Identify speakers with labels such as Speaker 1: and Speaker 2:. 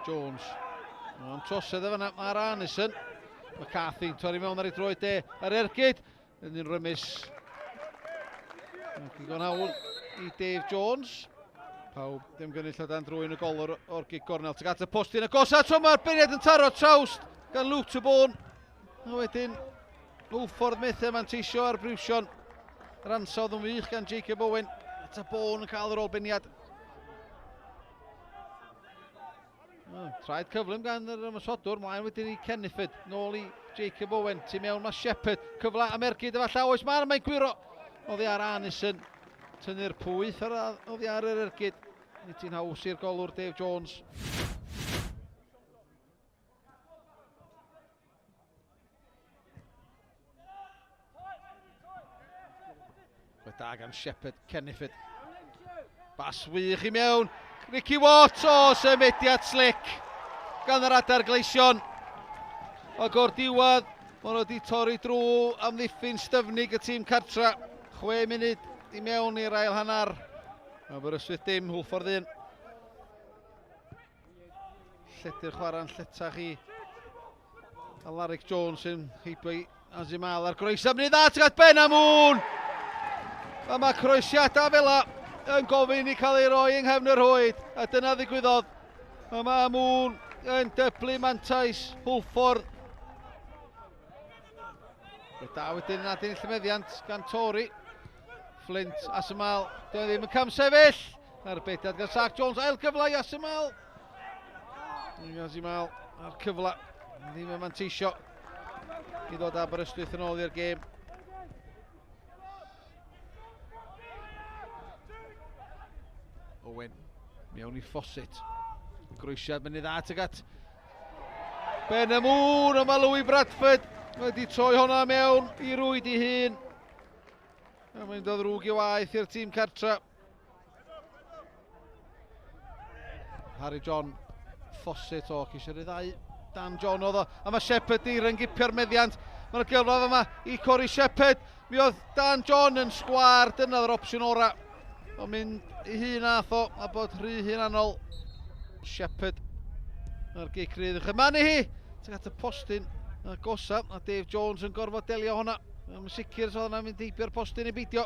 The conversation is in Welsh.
Speaker 1: Jones. Mae'n trosedd efo yna, mae'r Arnison. McCarthy torri mewn ar ei droed de, ar ergyd. Yn un rymus. Ac i hawl i Dave Jones. Pawb ddim gynnull o dan drwy'n y golwr o'r gig gornel. Tuag at y postyn y gosa, tro mae'r beirniad yn taro trawst gan Luke Tabone. A wedyn, Hwlffordd methu manteisio ar Briwsion. Yr ansawdd yn wych gan Jacob Owen. Tabone yn cael yr ôl-beniad. Oh, traed cyflym gan yr ymosodwr, mlaen wedyn i Kenneford, nôl i Jacob Owen, tu mewn mae Shepherd, cyfle am ergyd efallai, oes mae'n mae'n gwyro oddi ar Arnison, tynnu'r pwyth ar, oddi ar yr ergyd, nid ti'n haws i'r golwr Dave Jones. Chwe da gan Shepherd, Kenneford. Bas wych i mewn. Ricky Watt, o, symudiad slick gan yr adar gleision. Ac o'r diwedd, maen nhw wedi torri drwy amddiffyn styfnig y tîm cartra. 6 munud i mewn i'r ail hanner. Aberystwyth dim, Hwlffordd 1. Lledu'r chwarae'n lletach i Alaric Jones sy'n heibio i Azimal ar groesau. Mynd i dda tuag at Ben Amoon! A mae croesiadau fel yn gofyn i cael ei roi yng nghefn y rhwyd. A dyna ddigwyddodd. A mae Amoon yn dyblu mantais Hwlffordd. Da wedyn yn adyn llymeddiant gan Tori. Flint, Asimal, dio ddim yn camsefyll. Arbediad gan Zach Jones, ail gyfle i Asimal. Asimal a'r cyfle, ddim yn manteisio i ddod Aberystwyth yn ôl i'r gêm. Owen, mewn i Fawcett. Groesiad mynd i dda tuag at Ben y Mŵn, a mae Louis Bradford wedi troi hwnna mewn i rwyd i hun. A mae'n dod ddrwg i waith i'r tîm cartra. Harry John Fawcett o ceisio ryddhau Dan John oedd o. A mae Shepherd di ryngipio'r meddiant. Mae'n gyfle yma i Corey Shepherd. Mi oedd Dan John yn sgwar, dyna oedd yr opsiwn ora. O'n mynd i hun ath o, a bod rhy hunanol. Shepherd a'r gic rydd uwch. Yma ni hi! Tuag at y postyn agosa, a Dave Jones yn gorfod delio hwnna. Mae'n sicr os oedd hwnna'n mynd heibio'r postyn i beidio.